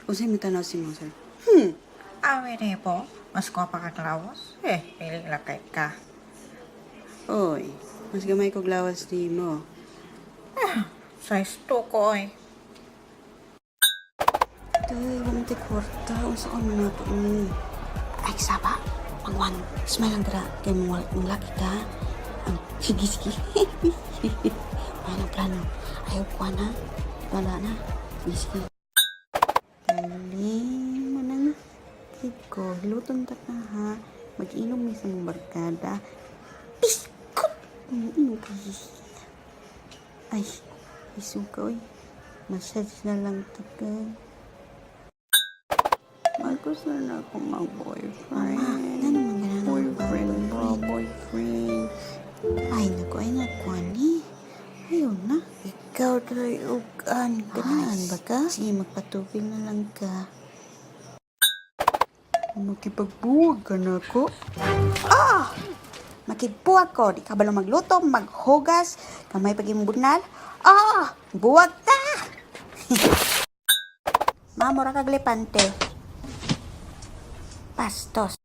Unsay mo tanaw si mo, sir? Awi ni po, mas gwapa kag lawas. Eh, pili lang kay ka. Oy, mas gamay kog lawas nimo. Size 2 ko eh. Tay, wa man tay kwarta. Unsa ka man nato ni? Ay, saba. Pangwan. Smile lang dira. Kay mo laki ka. Ang sige, sige. May ang plano. Ayaw kuha na. Wala na. Sige, sige. Dali mo nang ko. Hiluton ta ka ha. Mag-inom mi sa mong barkada. Biskot! Inom ka. Ay, isuka oy. Massage na lang ta ka. Marcos na na ako mag-boyfriend. Mama, nga naman ganun ang Boyfriend ba? Boyfriend. Ay, naku, ay naku, ani. Ayaw na. Ikaw tuloy ugan. Ganahan ba ka? Sige, magpatubig na lang ka. Makipagbuwag ka na ako. Ah! Makigbuwag ko. Di ka balo magluto, maghugas, kamay pag imong bunal. Ah! Buwag ta! Mamura kag lepante. Pastos.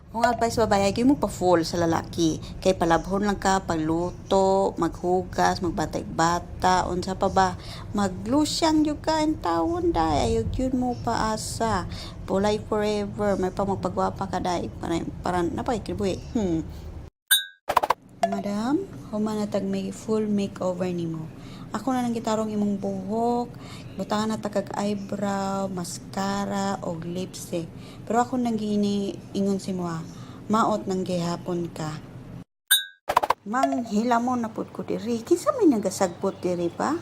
Kung advice babae, ay mo pa full sa lalaki. Kay palabhon lang ka, pagluto, maghugas, magbatay bata, unsa pa ba. Maglusyang yun ka, ang tawon day. Ayog yun mo paasa. Pulay forever. May pa magpagwapa ka day. Para, para napakikribuhi. Madam, human na tag may full makeover nimo. Ako na lang gitarong imong buhok, butangan na ta kag eyebrow, mascara og lipstick. Pero ako nang giini ingon si mo, maot nang gihapon ka. Manghila mo na pud ko diri. Kinsa may nagasagbot diri pa?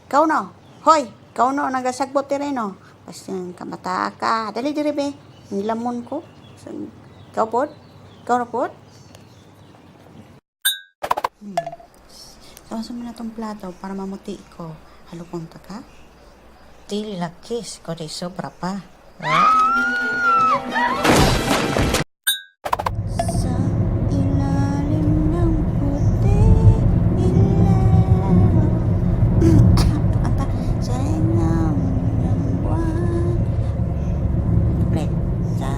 Ikaw no. Hoy, ikaw no nagasagbot diri no. Basta kamata ka. Dali diri be. Nilamon ko. Ikaw pod? Ikaw na pod? Sama-sama na tong plato para mamuti ko. Halukon ta ka? Dili lang kiss ko di sobra pa. Eh? Sa ilalim ng puti ilaw. Kanta. Sa ilalim ng buwan. Ulit. Sa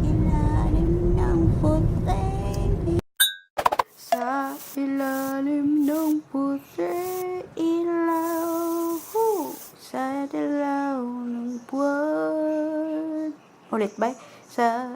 ilalim ng puti. Sa ilalim ng puti ilaw. Sa dilaw ng buwan. Ulit ba? Sa